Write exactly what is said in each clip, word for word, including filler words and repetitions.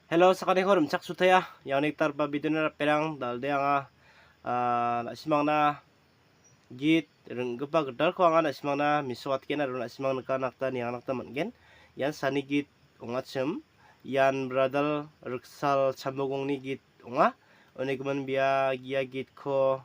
Hello, sakaniko rimchaksotaia. Iani gitalgipa videoni ripengrang, dalde anga, ah, na·simangna git ringgipa gitalko anga na·simangna mesokatgen aro na·simang nikna gita niangna gita man·gen. Ian sani git ong·achim. Ian Bradal Riksal Chambogongni git ong·a. Unigimin bia ia gitko,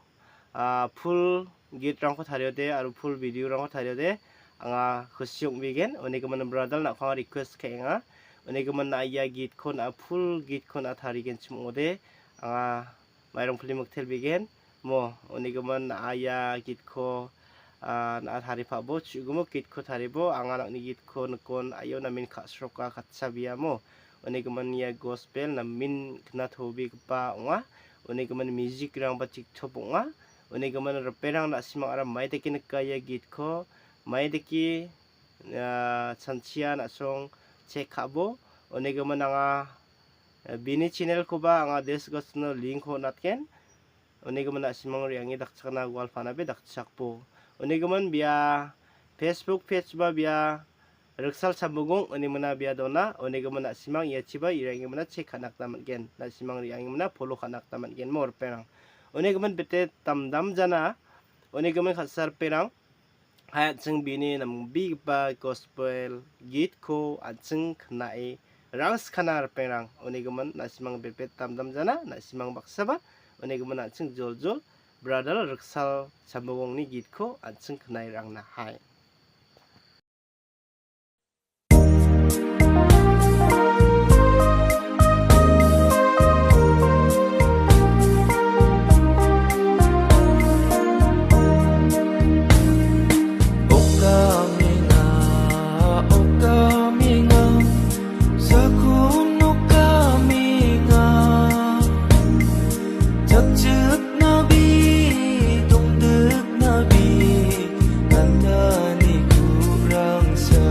ah, full gitrangko tariode aro full videorangko tariode anga kusi ong·begen. Unigimin Bradal na·ko anga request ka·enga. Unigimin na·a ia gitko na·a full gitko na·a tarigenchim ong·ode anga mairong pili miktelbegen. Mo, unigimin na·a ia gitko, ah, na·a taripabo, chu·gimik gitko taribo, anga nang·ni gitko nikon, aio namen ka·sroka katsa biamo. Unigimin ia gospel namen knatobegipa ong·a. Unigimin music-rangba tik-top ong·a. Unigimin ripengrang na·simang aro maidake nika ia gitko, maidake, ah, chanchia na·song check ka·bo. Unigimin anga, eh, bini channel-koba anga description-o link-ko on·atgen. Unigimin na·simang re·ange dakchakna gualpanabe dakchakbo. Unigimin bia Facebook page ba bia Riksal Chambogong ine mina bia dona. Unigimin na·simang ia chiba re·ange mina check ka·na gita man·gen. Na·simang re·ange mina follow ka·na gita man·gen mo ripengrang. Unigimin bete damdamjana. Unigimin ka·sa ripengrang. Hai an·ching bini nambegipa gospel gitko an·ching knae rangskana ripengrang. Unigimin na·simang bebet damdamjana, na·simang baksaba. Unigimin an·ching joljol Bradal Riksal Chambogongni gitko an·ching knae rangna hai. Okamenga, okamenga, sakun okamenga. Jakjiknabe, dongdiknabe, kantani kurangsa.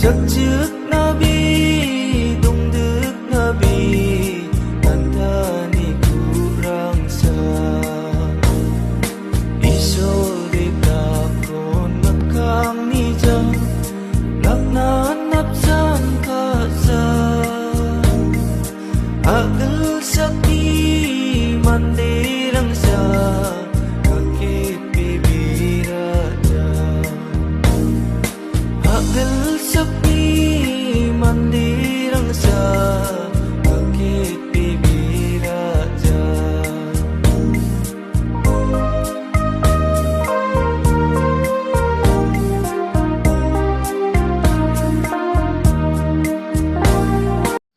Jakjiknabe, dongdiknabe, kantani kurangsa. Isol debrakon mikkangni ja, laknan napsan ka·sa. A·gilsakni manderangsa kaketbe beraja. A·gilsakni manderangsa kaketbe beraja.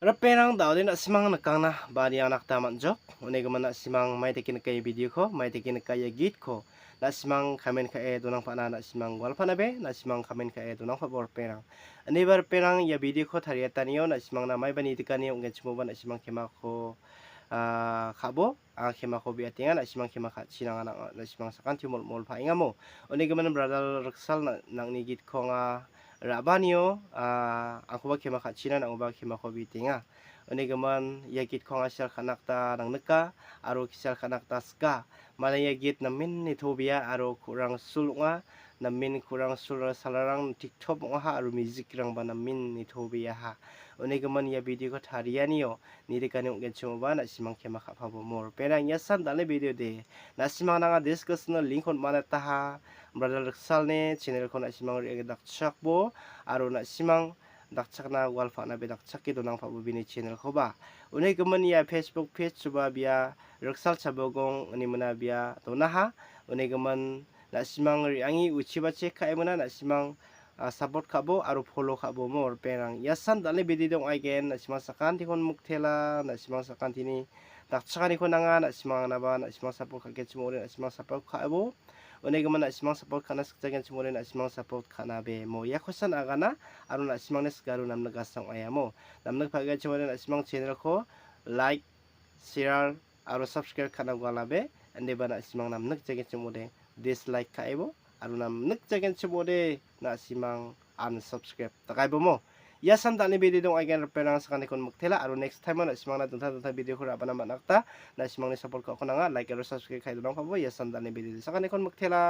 Ripengrang, da·ode na·simang nikangna ba niangna gita man·jok. Unigimin na·simang maidake nika ia video-ko, maidake nika ia gitko. Na·simang comment ka·e donangpana, na·simang gualpanabe, na·simang comment ka·e donangpabo ripengrang. Aniba ripengrang ia video-ko tariatanio na·simangna maiba nidikani ong·genchimoba na·simang kemako, ah, ka·bo. Anga kemako biatenga, na·simang kema ka·china anga na-, na·simang sakanti mol-, mol pa·engamo. Unigimin Bradal Riksal na-, nang·ni gitko anga ra·banio, ah, angkoba kema ka·china, nang·oba kemako biatenga. Unigimin ia gitko anga sial ka·na gita nangnika, aro sial ka·na gita sika. Mane ia git namen nitobea aro ku·rang sul ong·a. Namen ku·rang sul salarang tik-top ong·aha aro music-rangba namen nitobeaha. Unigimin ia video-ko tarianio nidikani ong·genchimoba na·simang kema ka·pabo mo ripengrang. Ia san dal·e video de. Na·simang nanga description-o link-ko on·manataha. Bradal Riksalni channel-ko na·simang re·ange dakchakbo aro na·simang dakchakna gualpana be dakchake donangpabo bini channel-koba. Unigimin ia Facebook page-oba bia Riksal Chambogong ine mina bia donaha. Unigimin na·simang re·ange uchibache ka·emona, na·simang, ah, support ka·bo aro follow ka·bo mo ripengrang. Ia san dal·e video de ong·aigen, na·simang sakantikon miktela, na·simang sakantini dakchakaniko nanga, na·simang anaba, na·simang support ka·genchim ong·ode, na·simang support ka·bo. Unigimin na·simang support ka·na sikjagenchim ong·ode, na·simang support ka·na be mo. Ia kosan agana, aro na·simangni sigaro namnik gasa ong·aiamo. Namnik pa·genchim ong·ode, na·simang channel-ko like, share, aro subscribe ka·na gualabe, indiba na·simang namnik jagenchim ong·ode dislike ka·ebo, aro namnik jagenchim ong·ode na·simang unsubscribe dakaibo mo. Ia san dal·e video de ong·aigen ripengrang sakantikon miktela, aro next time-o na·simangna dingtang dingtang video-ko ra·bana man·a gita na·simangni support ka·ako nanga, like aro subscribe ka·e donangpabo, ia san dal·e video de sakantikon miktela.